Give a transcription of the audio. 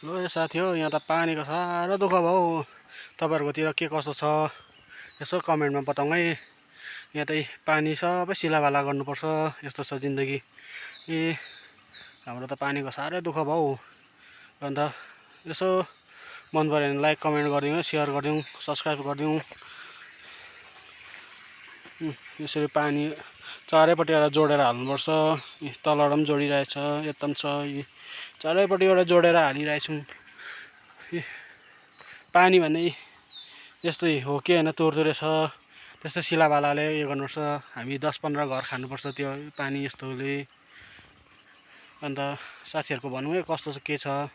लो साथी हो, यहाँ त पानीको साह्रो दुःख भयो। तपाईँहरूकोतिर के कस्तो छ यसो कमेन्टमा बताउँ है। यहाँ त पानी सबै सिलाबाला गर्नुपर्छ, यस्तो छ जिन्दगी। हाम्रो त पानीको साह्रै दुःख भयो। अन्त यसो मन पऱ्यो भने लाइक कमेन्ट गरिदिउँ, सेयर गरिदिउँ, सब्सक्राइब गरिदिउँ। यसरी पानी चारैपट्टिबाट जोडेर हाल्नुपर्छ। तलबाट पनि जोडिरहेछ, यता पनि छ, चारैपट्टिबाट जोडेर हालिरहेछौँ। पानी भन्ने यस्तै हो कि होइन, तुरतुरे छ। त्यस्तै सिलाबालाले उयो गर्नुपर्छ। हामी 10-15 घर खानुपर्छ त्यो पानी यस्तोले। अन्त साथीहरूको भनौँ है कस्तो छ के छ।